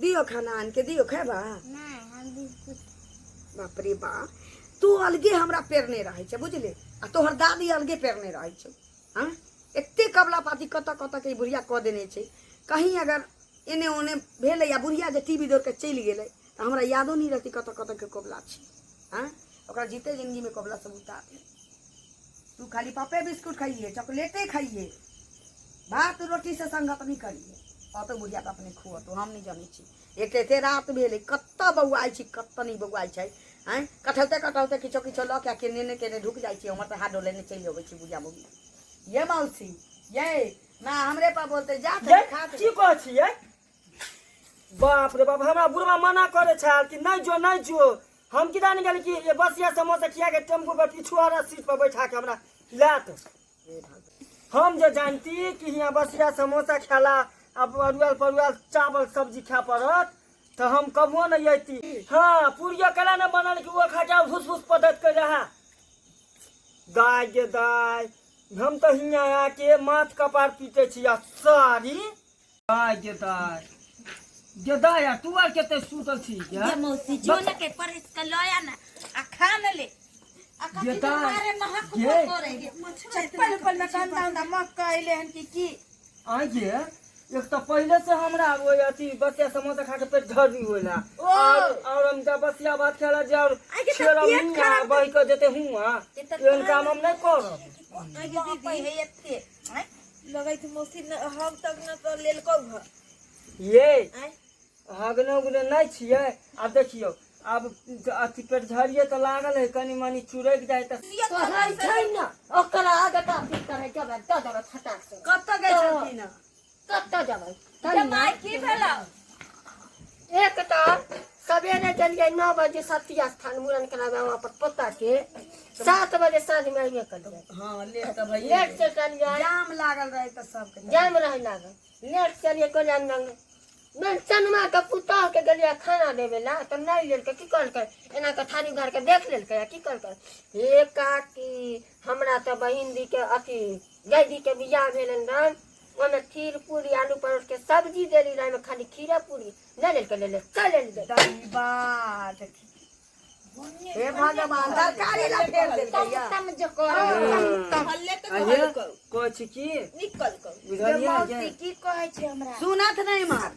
दियो खाना आन के दियो खेबा नहीं हम बिस्कुट बाप रे बाप तू अलगे हमरा पेरने रहै छै बुझले आ तोहर दादी अलगे पेरने रहै छै हँ एते कबला पाती कतऽ कतऽ के ई बुढ़िया कऽ देने छै कहीं अगर एने ओने भेलै आ बुढ़िया जे टीवी दौड़ के चलि गेलै तऽ हमरा यादो नहि रहतै कतऽ कतऽ के कबला छै हँ ओकरा जीते जिंदगीमे कबला सब उतार दे तू खाली पापे बिस्कुट खाइए चॉकलेटे खाइए भात रोटी से संगत नहीं करिए अतो बुढ़िया के अपने खुअतो हम नहीं जानै छी एते एते रात भेलै कतऽ बौआइ छी कतऽ नहि बौआइ छै आँय कटौते कटौते किछो किछो लऽ के केने ने केने ढुक जाइ छी हमर तऽ हाथ डोलेने चलि अबै छी बुढ़िया मौगी ये मौसी ये ना हमरे पर बोलते जा ये खा की कहै छियै बाप रे बाप हमरा बुढ़वा मना करे छल कि नहीं जो नहीं जो हम कि जाने गेली कि ये बसिया समोसा खिया के टेम्पू पर पिछुआरा सीट पर बैठा के हमरा लात हम जे जानती कि हियाँ बसिया समोसा खेला अब अरुआल परुआल चावल सब्जी खाए पड़त तऽ हम कबो नहीं अयती हाँ पूरियो केला ने बनल कि ओ खा के फुस फुस पदत कर रहा दाय गे दाय हम तऽ हियाँ आके माथ कपार पीटे छी आ सारी दाय गे दाय गे दाय आ तू आर कते सुतल छी गे ये मौसी जो न के परस के लया ना आ खा न ले आ कथी ये के दाय, मारे महक ये। करे गे चप्पल उपल में कंदा उंदा मक्का अइले हन की की आइ गे एक तऽ पहिले से हमरा ओहि अथी बसिया समोसा खा के पेट झड़ी होला ओ। और हम जब बसिया भात खेला जे और आइ गे तऽ छेड़ा पेट मुँह खराब बहि के जेते हुआ ये तऽ एहन काम हम नहि करब दीदी है एते आँय? लगै छै मौसी न हम तक न तो लेलकौ ह ये आँय हगने उगने नहि छियै आब देखियौ आब अथी पेट झड़िए तऽ लागल है कनि मनि चुरकि जाइ तऽ कहै छै ने ओकरा आगे काफी करै जबै दऽ देबै फटाक से कतऽ गेल छलखिन हँ? कतऽ जबै ये माय की भेलौ एक तऽ सवेरे गेलियै 9 बजे सती स्थान मुड़न कराबे वहाँ पर पोता के 7 बजे साँझ में अइबे करियै हँ लेट तऽ भइए लेट से चलियै जाम लागल रहै तऽ सबके जाम रहै लागल लेट से चलियै कोल्याण मंग मैं चनमा के पुतोह के गेलियै खाना देवे ला तऽ नहि लेलकै की कहलकै एना के थारी उघार के देख लेलकै आ की कहलकै हे काकी हमरा तऽ बहिन दी के अथी जयदी के बियाह भेलन रहन ओहिमे खीर पूरी आलू परोड़ के सब्जी देली रहे ओहिमे खाली खीरा पूरी नहि लेलकै ले ले चल लेली दही बात हे भगवान तरकारी ला फेर देलकै या तम जो कर हल्ले तऽ अहे कहलकौ कहै छी की निकलकौ बुझलियै मौसी की कहै छै हमरा सुनत नहीं मार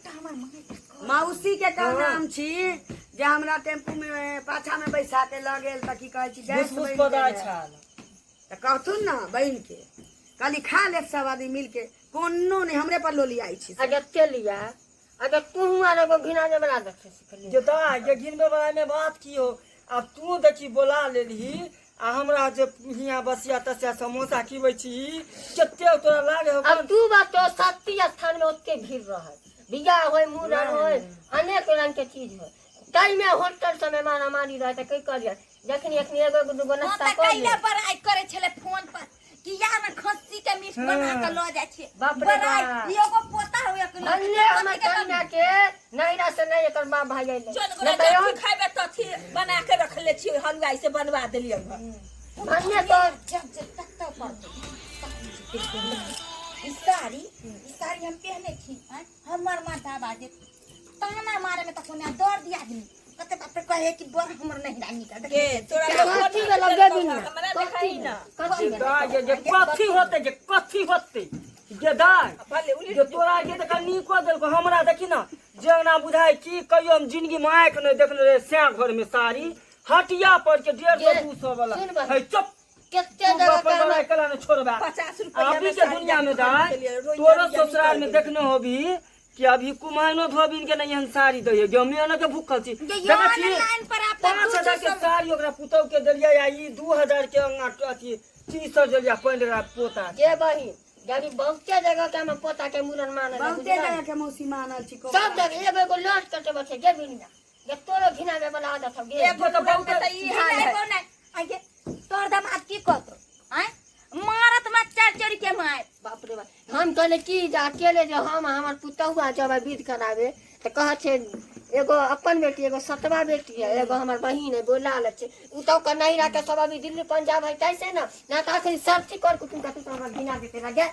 मौसी के का नाम छी जे हमरा टेम्पू में पाछा में बैसा के लऽ गेल तऽ की कहै छी गैस भूस भूस बनि पदाय गेल। छल तऽ कहथुन ने बहिन के कहली खा ले सब आदमी मिल के कोनो नहीं हमरे पर लोली आई छी अगर चलिया अगर तू आर एगो घिना जे बना देखे सिखली जे दाय जे घिनबे वाला में बात की हो आब तू देखी बोला लेलही आ हमरा जे हियाँ बसिया तसिया समोसा खिबै छी कते तोरा लागे हो अब तू बात तो शक्ति स्थान में ओते भीड़ रहे बियाह होय मुड़न होय अनेक रंग के चीज होय ताहि में होटल सब में मारामारी रहे तऽ की करियै जखनी एखनी एगो एगो दूगो हम नाश्ता तऽ कऽ कैला ले बड़ाइ करै छलै फोन पर कि या ने खस्सी के मीट बना के लऽ जाइ छियै बाप रे बड़ाइ बाप। ई एगो पोता होय के लऽ भन्ने हमर कन्या के नैरा से नहीं एकर बाप भाई अइलै चल नहि गोरा तऽ जथी खैबे तथी बना के रखले छियै हलुआई से बनवा देलियै हन भन्ने तो जब जब तक तो पड़तै ई साड़ी ई साड़ी हम पहने छी आँय? हमर माथा बाजे ताना मारे में तऽ कोना दर्द दिया आदमी कते बाप रे कहे कि बड़ हमर नहीं रानी का के तोरा कथी वाला गेबिन ना हमरा देखाई ना कथी जे दाय जे जे कथी होतै जे कथी होतै जे दाय भले उली जे तोरा के तऽ कनि नीको देलको हमरा देखी ना जेना बुझाइ की कहियो हम जिंदगी में आँखि नहि देखने रहे सैं घर में साड़ी हटिया पर के 150 200 वाला सुन बहिन। है चुप कते तू जगह अपन के बड़ाई कला ने छोड़बा 50 रुपया अभी में के साड़ी दुनिया में खरीद दाय के लिए रोइया तोरो रुइया ससुराल में निकल देखने होबी कि अभी कुमायनो धोबिन के नहीं साड़ी दैये गमियो न के भूखल छी ये देखै छी ऑनलाइन पर आप 5000 के साड़ी ओकरा पुतहु के देलियै आ ई 2000 के अंगा अथी टी शर्ट देलियै पैंट रहा पोता जे बहिन जब बहुते जगह के हम पोता के मुड़न मानल है, बहुते बुझलियै? जगह के मौसी मानल छी सब जगह एगो एगो लौट कटे बचे जे बिनिया जे तोरो घिनावे वाला आदत हो गेल एगो तऽ मुड़न में तऽ ई हाल है आगे तोर दामाद की कहतो आय मारत मत चार चोरी के मार बाप रे बाप हम कहले की जे अकेले जे हम हमर पुतहुआ जब विध करावे तऽ कहै छै एगो अपन बेटी एगो सतवा बेटी है एगो हमर बहिन है बोला ले छै उ तऽ ओकर नैहरा के सब अभी दिल्ली पंजाब है तैसे ना ना तऽ अखन सर्ची कर कुटुम कथी तऽ हमर घिना देते लगे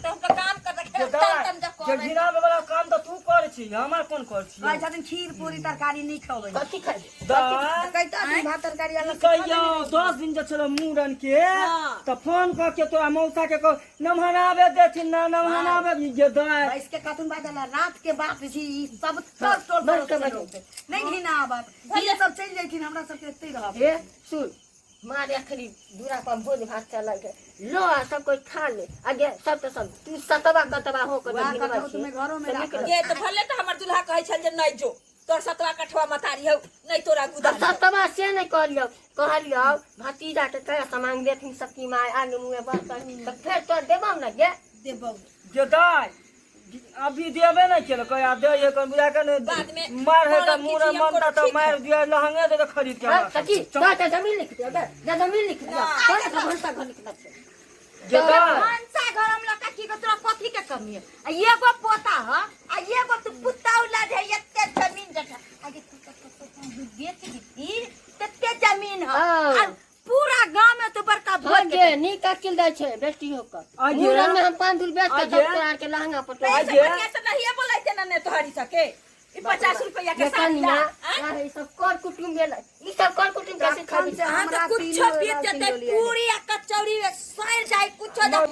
तऽ हम तऽ काम कर जे रखे तन दाइ, तन जब जे करे घिनाबै वाला काम तऽ तू कर छी हमर कोन कर छी कहै छथिन खीर पूरी तरकारी नहि खबै कथी खाइ दाइ कहिता भात तरकारी अलग की कहियौ 10 दिन जे छलो मूड़न के तऽ फोन कऽ के तोरा मौसा के कह नमहनाबे देथिन ना नमहनाबे जे दाइ बैस के खातून बाजल रात के बात छी ई सब सब टोल बस पड़ोस के के लोग छै। नहीं घिना आबत ई सब चलि जैथिन हमरा सबके एते रहब हे सुन मारे अखनी दूरा पर भोज भात चलै के लो आ सब कोई खा ले आगे सब तो सब तू सतबा कतबा हो के वएह घिनबै कतहु छी। तुम्हें घरो में तऽ नीक राखल। ये तऽ भले तऽ हमर दुल्हा कहै छल जे नहि जो तोर सतवा कठवा मतारी हौ नहीं तोरा गुदा आ सतबा से नहीं कहलियौ कहलियौ भतीजा के कया सामान देथिन सखी माय आगे मुँहे बढ़तै तऽ फेर तोर देबौ ने गे देबौ जे दाइ अभी देबे नहि केलकै आ दे हे कन बुझा के ने बाद में मार है तऽ करब मूड़न किछु, हम मनता करब तऽ ठीक मारि दिया लहंगे दे दे खरीद के हाँ, हमरा सखी तोरा तऽ जमीन लिख दियौ गे जा जमीन लिख दियौ तोरा तऽ भनसा घर लिखना छै जे दाइ भनसा घर हम लका की के तोरा कथी के कमी है आ एगो पोता ह आ एगो तू पुता औलाद है एते जमीन जटा आगे तू तो तो तो बेच दीती तते जमीन ह हाँ। आ पूरा गांव में तो बड़का हाँ भोज गे नीक अकिल दै छै बेटियो के आगे। मूड़न में हम 5 दूर बेच के आगे। तब तोरा आर के लहंगा पर नहीं आगे। से से नहीं बोलैते ना ने तोहरी सके ई 50 रुपया के साड़ी ला आँय? ई सब कर कुटुम भेल ई सब कर कुटुम कैसे तखन खाबी से हाँ हमरा तो कुछो तीनू बीत एगो जेतै तीनू पूरी आ कचौड़ी में सड़ जाय कुछो जा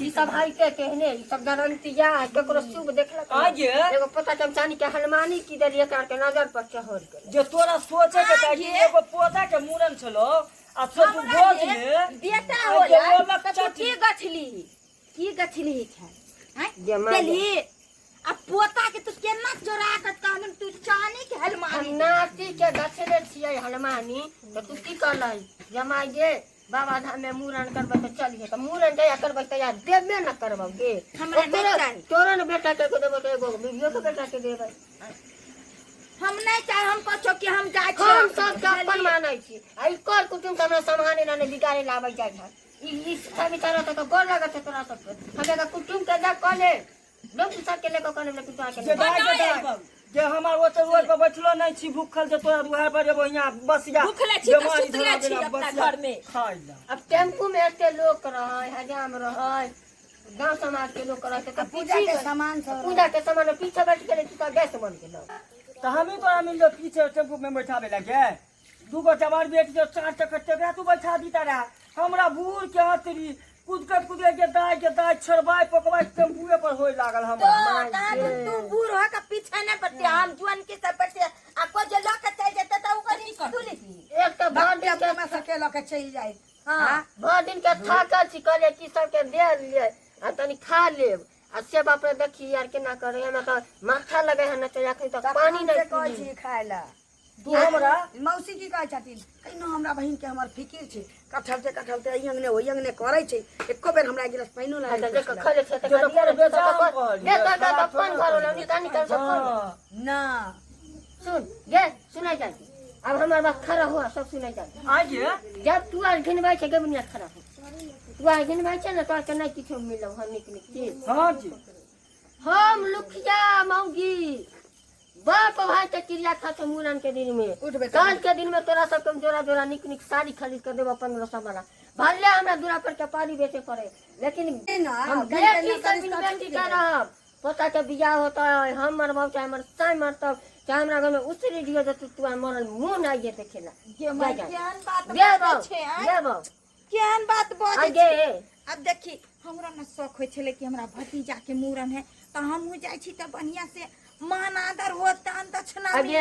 ई सब हाई के केहने ई सब गारंटी या केकरो शुभ देखलक आगे। एगो पोता चमचानी के हनुमानी की देलिए एकरा के नजर पर चढ़ गेल जे तोरा सोचे के चाही आगे। एगो पोता के मूड़न छलो आ से तू हमरा गोद जे में बेटा आगे होला ओलक तऽ तू चटनी। की गछली की गछली छै आँय? जे माय देलही आ पोता के तू केना चोरा के कहलम तू चानी के हम हलमारी नाती के गछले छियै हनुमानी तऽ तू की कहलै जमाई गे बाबा धाम में मूड़न करबै तऽ चलिहे तऽ मूड़न जहिया करबै तहिया देबे न करबौ गे हमरा नहि चाही। तोरा ने बेटा के एगो देबौ तऽ एगो बीबियो के बेटा के देबै हम नहीं चाहे हम कहछो कि हम जाइ छी हम सबके अपन मानै छी आ ई कर कुटुम हमरा सम्हारे ना ने बिगाड़े लाबै जाइ छै ई ई सब विचार तऽ गोर लागत छै तोरा सबके हम एकर कुटुम के जा कहले लोक सबके लेके कहले लेकिन तोरा के जे नहि। दाइ जे बनायल दाइ बहू। जे हमर ओते रोड पर बैठलो नहीं छी भूखल जे तोरा दुआर पर एबो यहाँ बसिया भूखले छी तऽ बेमारी सुतले धरा छी देला, अपना बसिया घर में। खाइ ला अब टेम्पू में एते लोग रहै हजाम रहै गांव समाज के लोग रहै तऽ पूजा के सामान सब पूजा के सामान पीछे बैठ गेलै तऽ गैस बन गेलो तऽ हमही तोरा मिल जो पीछे टेम्पू में बैठाबे लगे दूगो जवान बेटी जो चार चक्कर तेकरा तू बैठा दी तारा हमरा बूढ़ के हतरी कुदकत कुदके के दाइ के दाइ छड़बाय पकवाय टेम्पुए पर होय लागल तो हमरा तहन तू बूढ़ हो के पीछे नहीं पड़ती हम जुअन के सब पड़ती आ कोई जे लऽ के चल जेतै तऽ ओकर तू लिखी एक तऽ भर दिन के अपना सके लऽ के चलि जाइ हाँ भर दिन के थाकल छी कहलियै की सबके दे लिए आ तनी खा लेब आ से बाप रे देखी यार केना करे हमरा तऽ माथा लगे हन तऽ अखन तक पानी तखन से नहि कहै पीली छी खाय लए तू हमरा मौसी की कहै छथिन कहिनो हमरा बहिन के हमर फिकिर छै कठलते कठलते एहि अंगने ओहि अंगने करै छै एको बेर हमरा एक गिलास पानिओ आ ला तऽ देख खले छै तऽ जो तऽ दिया कोनो ने, बेचारा तऽ कहलियै, दे तऽ खराब अपन घर वाला निकाल निकाल सब कर हाँ ना सुन गे सुनाइ जाइ अब हमर बात खड़ा हुआ सब सुनाइ जाइ आगे जब तू आर घिनबै छै गे बुनिया खड़ा हो तू आर घिनबै छै ने तोरा के नहि किछो मिलौ हन नीक नीक चीज हाँ जी हम लुखिया मौगी बाप भाई के क्रिया खा के मूड़न के दिन में उठ बेटा। काल के दिन में तोरा सबके हम जोड़ा जोड़ा निक निक साड़ी खरीद के देबो 1500 वाला भले हमरा दूरा पर के पानी बेचे पड़े लेकिन ना, हम कहीं बेटी कहीं से बिन रिश्ता बेटी छूट के रहब पोता के बियाह होता है हम मरबौ चाहे हमर साई मरतौ चाहे हमरा घर में उसरी दियो जे तू तू मरल मुंह ना आइए देखेला गे माय जा, जा। केहन बात दे बाजै बौ छै आँय? दे बौ केहन बात बाजै आगे छै अब देखी हमरा ने शौक होइ छलै कि हमरा भतीजाके मूड़न है तऽ हमहूँ जाइ छी तऽ बढ़िआँ से मान आदर होत दान दक्षिणा आगे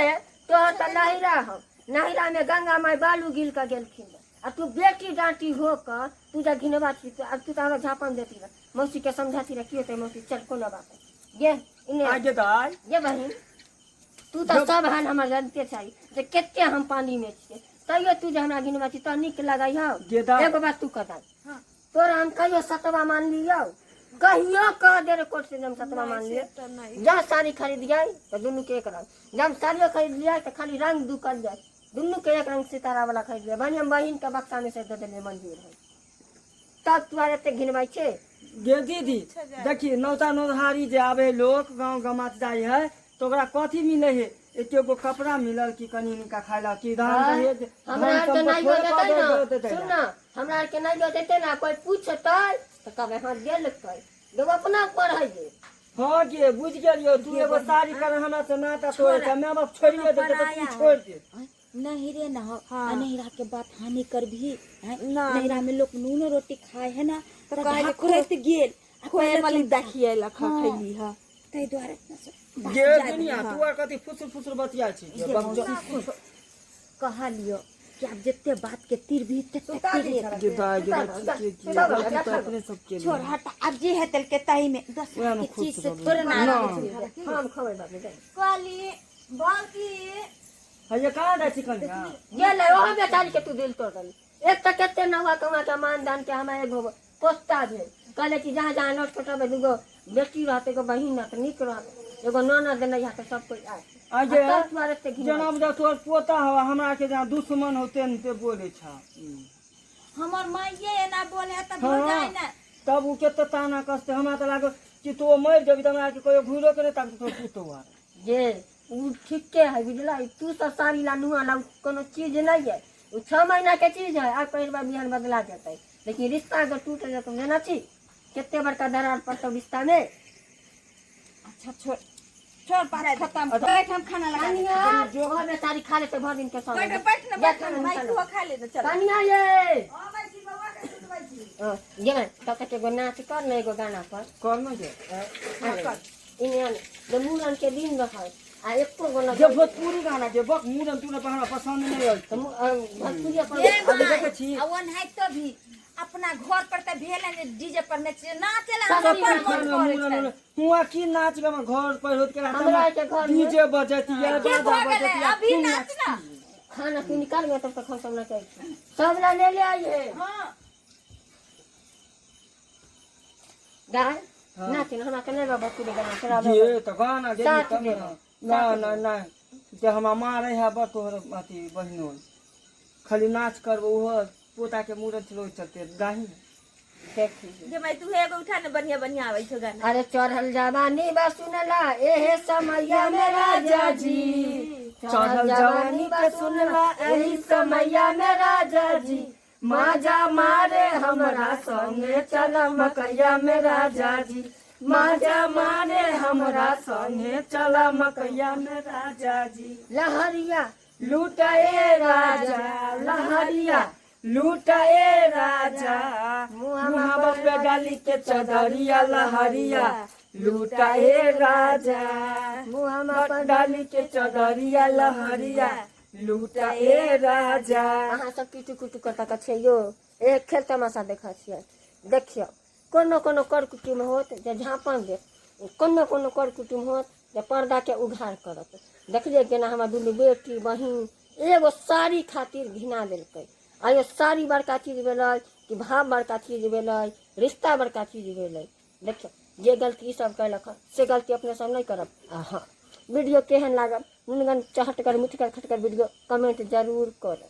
तोहर तऽ नहिरा हो नहिरा में गंगा माई बालू गिल के गेलखिन आ तू बेटी डांटी हो के तू जा घिनवा छी तो अब तू तो हमरा झापन देती रह मौसी के समझाती रह की होते मौसी चल कोनो बात नहीं। गे इने आगे दाइ गे बहिन तू तऽ सब हाल हमर जानते छै जे कते हम पानी में छियै तैयो तू जे हमरा घिनवा छी तो नीक लगै हौ गे दाइ एगो बात तू कह तोरा हम कहियो सतवा मान लियौ कहियो कह दे रे कोर्ट से जे हम सतवा मान लियौ जब साड़ी खरीद गए तो दुनू के एक रंग जब हम साड़ियो खरीद लिया तो खाली रंग दू कर जाए दुनू के एक रंग सितारा वाला खरीद लिया बहिन हम बहिन के बक्सा में से दे देलियै मंजूर है तब तू आर एते घिनबै छै गे दीदी देखी नौता नौहारी जे आबे लोक गाँव गमात जाइ है तऽ ओकरा कथी मिलै है एके गो कपड़ा मिलल कि कनि निका खाय ला कि धान दहेज हमरा धन आरके सम्पत्ति नहि थोड़े देतै कऽ ने देतै सुन ना हमरा आरके नहि देतै ने कोइ पूछतै तऽ कहबै हँ देलकै जब अपना पढ़ै जे हाँ गे बुझ गेलियो तू एगो साड़ी कारण हमरा से नाता तोड़े छै माय बाप छोड़िए देलकै तऽ तू छोड़ि दे नहिरे न हो आ नहिरा के बात हानि करभी हैं? नहिरा में लोग नूनो रोटी खाए है ना तो ढाकुरैत गेल आ खोए कहलक मली कि- देखिएलक हाँ। खैली ह ताहि दुआरे अपना सब बात गे जादे दुनिया तू आर कथी फुसुर फुसुर बतिया छी गे, बक जो- कहलियो कि आब जते बात के तीर भी तते तीर लेत। गे दाइ गे दाइ, के की गलती तऽ अपने सब के छोड़ हट आब जे है तेल के ताही में दस ओएह में के चीज खुश से रहबै। थोड़े ना ना। हम खबै बाबू जाय कहली भौजी हये कहाँ जाइ छी कनिया गेलै ओहो बेचारी के तू दिल तोड़ देली एक तऽ कते नौआ कौआ के मान दान के हमरा एगो पोस्ता भेल कहले कि जहाँ जहाँ नोट कटबै दूगो बेटी रहत एगो बहिन रहत नीक रहत एगो ननद नहि हैत सब कोइ आयत आगे आ तब दुआरे एते घिना जेना बुझा तोहर पोता हवा हमरा के जेना दुश्मन होते ने ते बोले छा हमर माइये एना बोले है त हाँ। भौजाई ना तब उ केते ताना कसते हमरा तऽ लागल कि तू मरि जेबी तऽ हमरा के कहियो घुरो के नहि ताकतौ तोहर पुतोह आर जे उ ठीके है बुझला तू सब साड़ी ला नुआ ला उ कोनो चीज नहीं है उ 6 महीना के चीज है आ पहिरबा बिहान बदला जेतै लेकिन रिश्ता अगर टूट जेतौ जेना छी कते बड़का दरार पड़तौ रिश्ता में अच्छा छोड़ छोड़ बात खत्म बैठ हम खाना लगा दे। कनिया ओहो बेचारी खा लेतै भरि दिन के संग बैठ बैठ ना बैठ ना माई तू खा ले चल कनिया ये हाँ, गे तब तक एगो नाच कर ने एगो गाना पर कर न गे इने जे मूड़न के दिन रहै आ एको गो न जे भोजपुरी गाना जे बक मुड़न तुड़न पर हमरा पसंद नहि अछि तऽ भोजपुरी अपन ए अभी माई, देखै छी। आ ओनाहितो भी अपना घर पर तऽ भेल ने डीजे पर नच नाचेला सब हमरा बड़ घर मन में करै मुड़न छै उड़न हुआ की नाच के हमर घर पर होत के हमरा के घर में डीजे बजतिया के बाजा भऽ गेलै बजतिया अभी खूब नाच ना खाना तू निकाल गया तब तक हम सब नचै छी सब ला ले ले आइए हाँ गाय नाच ने हमरा के नहि भोजपुरी गाना तोरा जे तऽ गाना जे साथ तब देबै। ना ना ना जे हमरा मारै है बड़ तोहर अथी बहिनो खाली नाच करबो ओहो पोता के मुड़न छलो चलते गाही देखी जे माई तू एगो उठा ने बढ़िया बढ़िया आबै छौ गाना अरे चढ़ल जवानी बा सुनला एहे समैया में राजा जी चढ़ल जवानी के सुनला एही समैया में राजा जी माजा मारे हमरा संगे चल मकैया में राजा जी माजा मारे हमरा संगे चल मकैया में राजा जी लहरिया लूटाए राजा लहरिया लूटाए राजा मुहावा पे डाली के चदरिया लहरिया लूटाए राजा मुहामा पर डाली के चदरिया लहरिया लूटाए राजा अहाँ सब किटु कुटु करता का छियै यौ एक खेल तमाशा देखै छियै देखियौ कोनो कोनो कर कुटुम होत जे झाँपन देत कोनो कोनो कर कुटुम होत जे पर्दाके उघार करत देखलियै केना हमर दुनू बेटी बहिन एगो साड़ी खातिर घिना देलकै आ यो साड़ी बड़का चीज भेलै कि भाव बड़का चीज भेलै रिश्ता बड़का चीज भेलै देखियौ जे गलती ई सब कयलक हँ से गलती अपने सब नहि करब आ हँ वीडियो केहन लागल नुनगन चहटगर मिठगर खटगर वीडियो कमेंट जरूर करब।